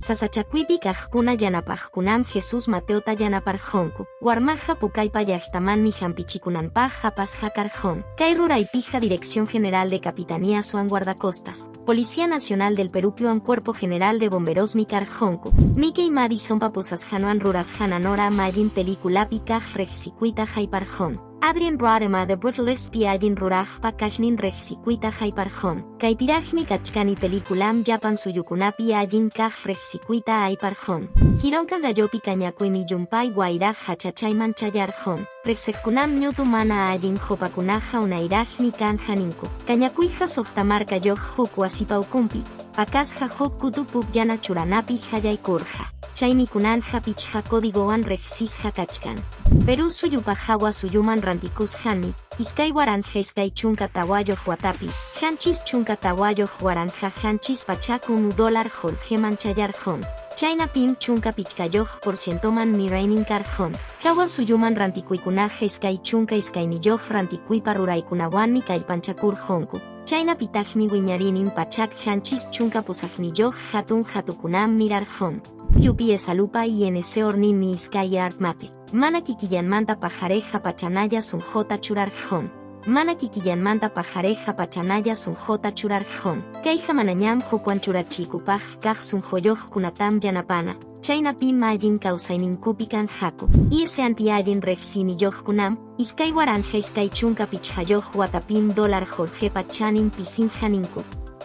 Sasachakuypi kaqkuna yanapaqkunam Jesus Mateota yanaparqonku. Warmaqa Pucallpa llaqtamanmi hampichikunanpaq apasqa karqon. Kay ruraypiqa Dirección General de Capitaníaswan Guardacostas, Policía Nacional del Perúpiwan Cuerpo General de Bomberosmi karqonku. Mickey Madisonpa pusasqanwan rurasqan Anora mallin peliculapi kaq reqsikuyta hayparqon. Adrien Roarema The Brutalist pi allin ruraqpa kaqnin reqsikuyta hayparqon. Kaypiraqmi kachkani películam llapan suyukunapi allin kaq reqsikuyta ayparqon. Jironka gallopi kañakuymi llumpay wayraq hachachayman chayarqon. Reqsiqkunam ñutu mana allin qopakunaqa unayraqmi kanja ninku. Kañakuyqa suqta markayuq huk wasipa ukunpi, pakasqa huk kutu pukllana churanapi qallaykurqa. Chaymi kunanqa pichqa códigowan reqsisqa kachkan. Perú suyupaq hawa suyuman rantikusqanmi, 2024 watapi, 74 701 dólar qullqiman chayarqun. Chaynapim 15 % man miraynin karqun. Hawa suyuman rantikuykunaqa 22 rantikuypa ruraykunawanmi kallpanchakurqunku. Chaynapitaqmi wiñarinin 178 hatun hatukunam mirarqun. UPS alupa INC orninmi iskay art mate. Mana kikillanmanta paqareja pachanalla sunjota churarqun. Mana kikillanmanta paqareja pachanalla sunjota churarqun. Kayqa manañam hukwan churachikupaq kaq sunquyuqkunatam yanapana. Chaynapim allin kawsayninkupi kanqaku. ISANPI allin riqsiyniyuqkunam, 2025 watapim dólar qullqipa chanin pisinqa ninku.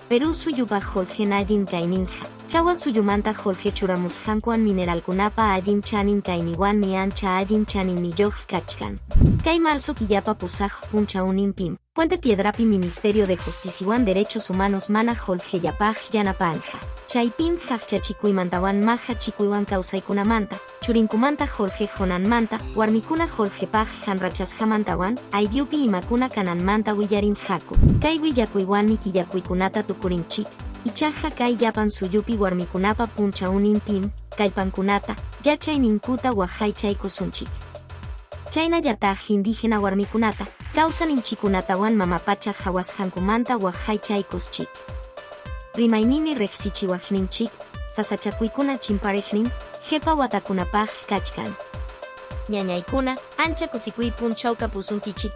Perú suyupaq qullqin allin kayninqa, hawa suyumanta qullqi churamusqankuwan mineralkunapa allin chanin kayninwanmi ancha allin chaninniyuq kachkan. Kay marzo killapa 8 punchawninpim, Puente Piedrapi Ministerio de Justiciawan Derechos Humanos mana qullqillapaq yanapanja. Chaypim qaqchachikuymantawan maqachikuywan kawsaykunamanta, churinkumanta qullqi qunanmanta, warmikuna qullqipaq hanrachasqamantawan, ayllupi imakuna kananmanta willarinqaku. Kay willakuywanmi killakuykunata tukurinchik, ichaqa kay llapan suyupi warmikunapa punchawninpim, kallpankunata, yachayninkuta waqaychaykusunchik. Chaynallataq indígena warmikunata, kawsaninchikkunatawan mama pacha qawasqankumanta waqaychaykuschik. Rimaynimi riqsichiwaqninchik, sasachakuykuna chimpariqnin, qhipa watakunapaq kachkan. Ñañaykuna, ancha kusikuy punchaw kapusunkichik.